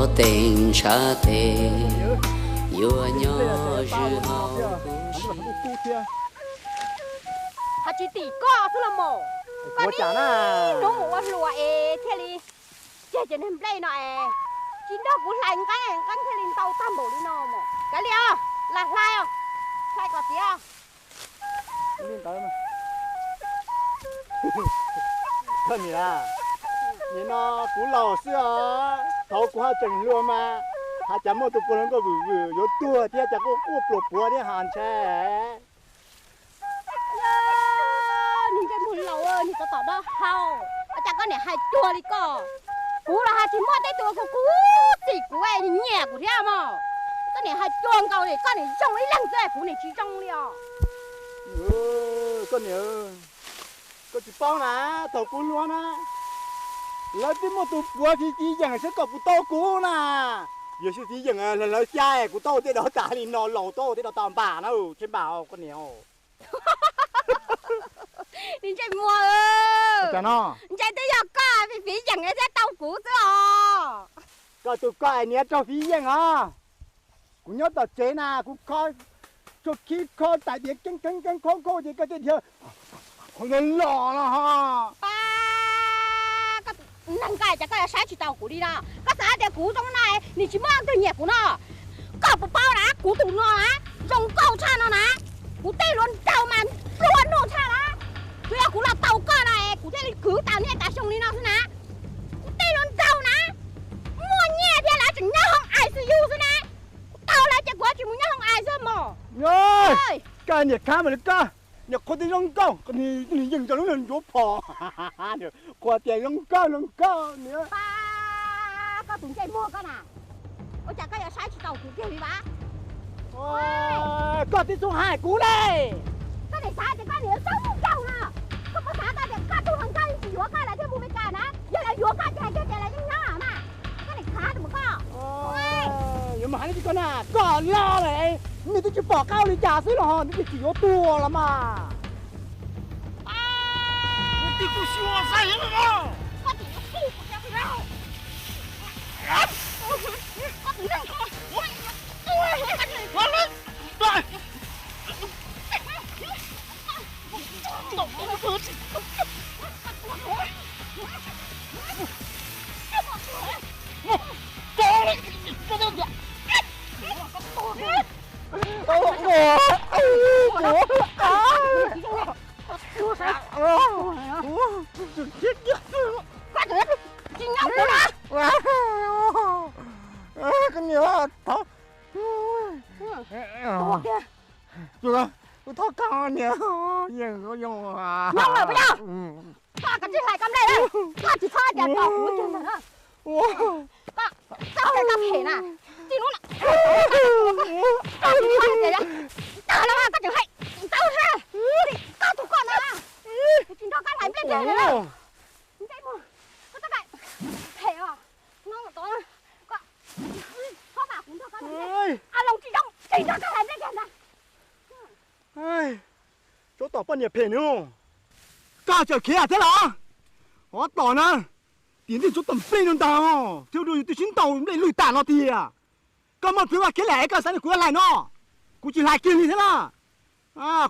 Teeb ntshav tes yuav nyob zwm hauv. Hais tsis tim koj xwb los mas, koj niaj hnub mus ua hluas es thiaj li ceg cov niag nplej no es tsis nrog kuv hlais nqeeb, nqeeb thiaj li ntau tag npaum li no mas. Kav liam os, lam hlais os, hlais kom tiav. Koj niam, nim no kuv laus xwb os, thaum kuv ho tseem hluas mas hais cas muaj tus puav hluas nkauj vwm vwm yuav tuag thiab cas kuj quaj pluas puav thiab hos ntshai. Niag ntsej muag laus, niag tsov tom dab hau, ua cas koj niam hais cuag li koj? Kuv los hais tsis muaj tej tus kub kub txim kuv, nyiam kuv thiab mog. Koj niam hais cuag nkaus li, koj niam zoo ib leeg xwb, kuv niam tsis zoo li os. Koj niam, koj tsis paub na, thaum kuv hluas na, lawv twb muaj tus puav fiv fiv yeem seb kom puas tau kuv na. Yog seb fiv yeem lawv xya kuv tau tej dov tas li no, laus tau tej dov tas npam na, tsis npam koj niam. Niag ntsej muag, cas no? Ntshe twb yog koj fiv yeem thiaj tau kuv xwb os. Koj tus koj es niam raug fiv yeem os. Kuv nyob tom tsev na, kuv kho tsuag khib kho tais diav keeb keeb keeb khob nkauj ces koj thiaj dhia los los ho. Neeg nqaij cas koj yuav saib tsis taus kuv li no? Koj xav hais tias kuv zoo no es nws tsis muaj leej twg nyiam kuv no? Koj puas paub na, kuv tus no na, zoo nkauj tshaj no na, kuv tej hluas nraug mas nplua nuj tshaj na. Tsuas yog kuv los tau koj no es kuv thiaj li kwv tau niaj tas xyoo li no xwb na. Kuv tej hluas nraug na, muaj nyiaj thiab lawv tseem nyob hoob I C U xwb na. Kuv tau lawv ces kuv tsis mus nyob hoob I C U xwb mog. Koj niam khab mas li koj, niam qhuav tias zoo nkauj, nws yeej rau lub nug ncuav phom. Qhuav tias zoo nkauj zoo nkauj niam. Koj tus ntsej muag koj na, ua cas koj yuav saib tsis taus kuv kiag li vas? Koj twb xub hais kuv ne. Koj niam xav tias koj niam zoo nkauj no, koj puas xav tau tias koj tug hluas nkauj tsis yuav koj lawv thiaj mus Mes Kas na? Yog lawv yuav koj ces hais kiag tias lawv yeej nyob mas. Koj niam khav tus mas koj. Yuav mus hais li koj na, koj loj lawm, nej twb tsis pom qab ua li cas xwb los ho nej twb tsis yuav tuag los mas. Koj niam, thov, kuv thov koj niam, yeej zoo. Nyob lawm puas yog? Koj kav tsij hlais koj nplej, koj tsis txhob tias tos kuv tus ntawd na. Koj, koj phem na, txij hnub no koj tsis txhob tias yog tag no koj tseem hais ntau thiab. Koj tus koj no, kuv tsis nrog koj hlais nplej kiag lawm. Ntsej muag, koj txhob phem os. Hnub no tod koj txhob pam kuv nrog koj hlais nplej. A Loos tsis zoo, tsis nrog koj hlais nplej kiag ntag. Tsov tom poj niam phem nws, koj tseem khiav thiab los? Ov tom na, tim ntej tsov tom nplej no ntag, thiab rau yus twb sib ntaus nplej lwj tas no tiag. Koj muaj plhws vaj khiav lawm koj xav tias kuv yuav hlais no? Kuv tsis hlais kiag li thiab na.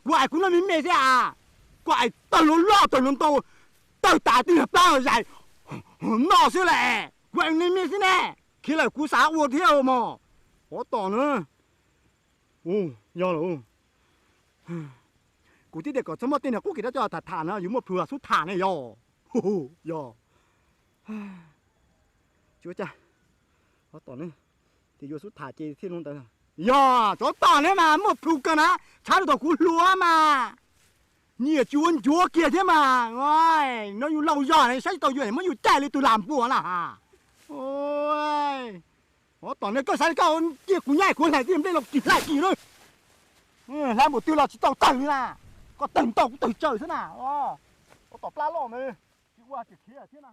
Kuv hais kuv noj me me xwb a, kuv hais tawg hluas loj tawg hluas ntau, tawg tas tij plab zais noj xwb lawm, kuv hais me me xwb ne. Khiav lawm kuv xav ua thiab mog. Ov tom na. Yog lawm. Kuv twb tias kom txhob muaj tej niag qub kev dab coj tham tham na, yus muaj plhws xub tham ne yog. Yog. Tsis ua cas. Ov tom ne, ces yuav xub tham ces thiaj zoo ntawd. Yog, tsov tom ne mas muaj plhws kawg na, tshav rau thaum kuv hluas mas nyiam tsis ua ncuav kiag thiab mas. No yus laus zog saib tsis taus yus muab yus caij li tus lam npua na. Ov tom ne, koj xav koj cia kuv nyob kuv hlais tij nplej los tsis hlais kiag na. Hlais npaum twg los tsis tau tawg li na. Koj tawg ntau kuv tawg tsawg xwb na. Ov tom plab loj na, tsis ua tsis khiav thiab na.